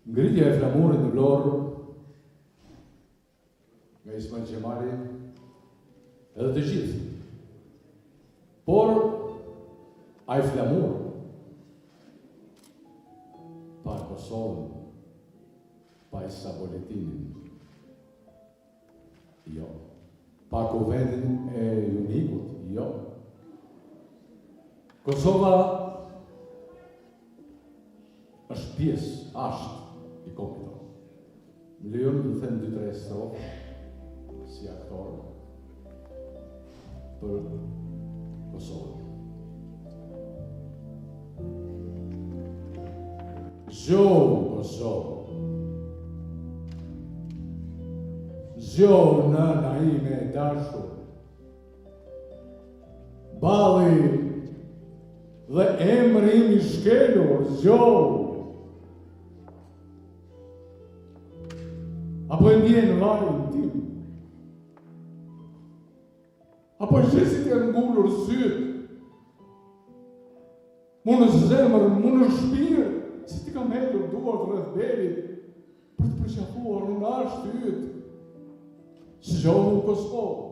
Ngritja e flamurit në Vlorë nga Ismail Qemali edhe të gjithë. Por ai flamur pa Kosovën, pa Isa Boletinin, jo. Pa kuvendin e Junikut, jo. Kosova është pjesë, asht i kombit tonë. Më lejoni të them dy tre strofa si aktor për Kosovën. Zgjohu, Kosovë. Zgjohu, nëna ime e dashur. Balli dhe emri im i shkelur, zgjohu. A po e ndjen vajin tim? A po e sheh si të janë ngulur sytë? Mu në zemër, mu në shpirt, si t'i kam hedhur duart rreth belit, për të përqafuar unë ashti yt. Zgjohu Kosovë.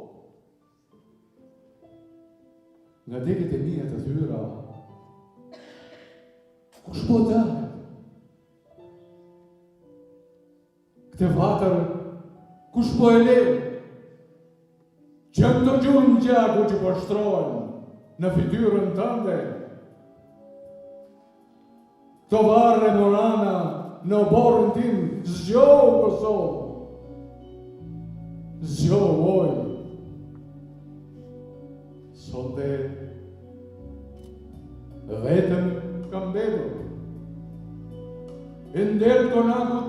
Nga degët e mia të thyera, kush po dahet? Këtë vatër, kush po e le? Që këto gjurmë gjaku që po shtrohen në fytyrën tënde, Këto varre morana në oborrin tim, zgjohu Kosovë! Zgjohu oj! Sonte vetëm kam mbetur. E në derë të konakut,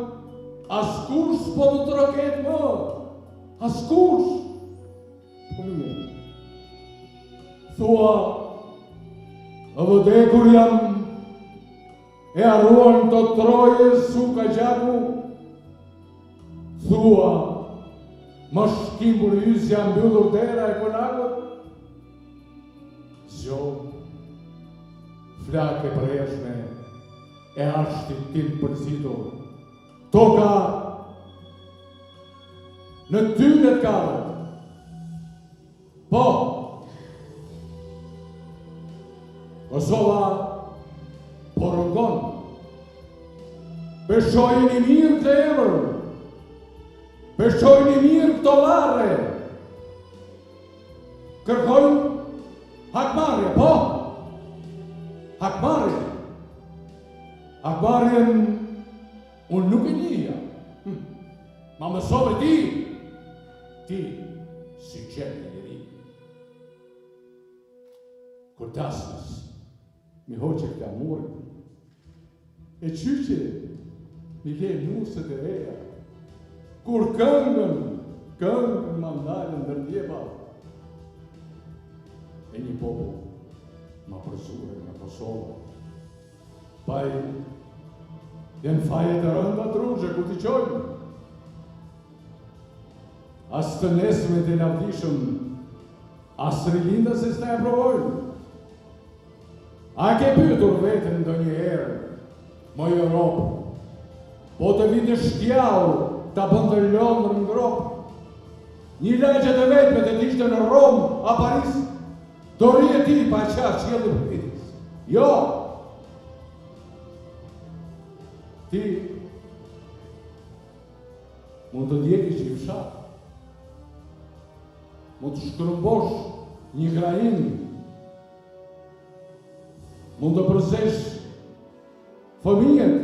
askush s'po të troket më, askush! Po mirë. Thua, vdekur jam, e harruar në këto troje suka gjaku. Thua, më shkimbur yzja mbyllur dera e konakut. Zgjohu, flakë e përhershme e ashtit tim përzitur. Toka në ty le të kallet. Po. Kosova po rënkon. Peshojeni mirë këtë emër. Peshojeni mirë këto varre. Kërkojnë hakmarrje, po. Hakmarrje. Hakmarrjen unë nuk e njihja. Hm. Ma mësove ti, ti si qen e njeri. Kur dasmës, m'i hoqe flamurin, e qyqe, m'i le nuset e reja, kur këngën, këngën ma ndale ndër djepa, e një popull ma përzure nga Kosova. Paj, janë faje të rënda Truzhe, ku t'i çojmë? As të nesërmit e lavdishëm, as rilindasit s'na e provojnë. A ke pyetur veten ndonjëherë, moj Europë, po të vinte shkjau ta bënte Londrën gropë, një lagje të vetme të ishte në Romë a Paris, Do rrije ti pa qarë qiellin përpitës. Jo! Ti mund të djegësh një fshat, mund të shkrumbosh një krahinë, mund të përzesh fëmijët,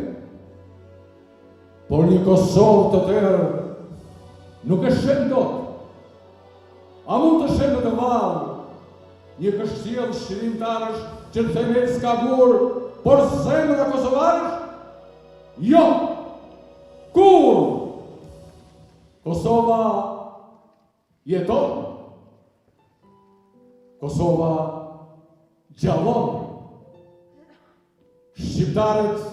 por një Kosovë të tërë nuk e shemb dot. A mund të shembet vallë një kështjellë çlirimtarësh që në themel s'ka gur, por zemra kosovarësh? Jo! Kurrë! Kosova jeton. Kosova gjallon. Shqiptarët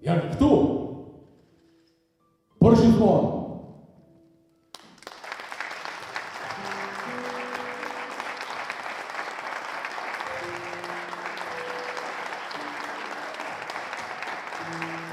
janë këtu. Përgjithmonë. Thank you.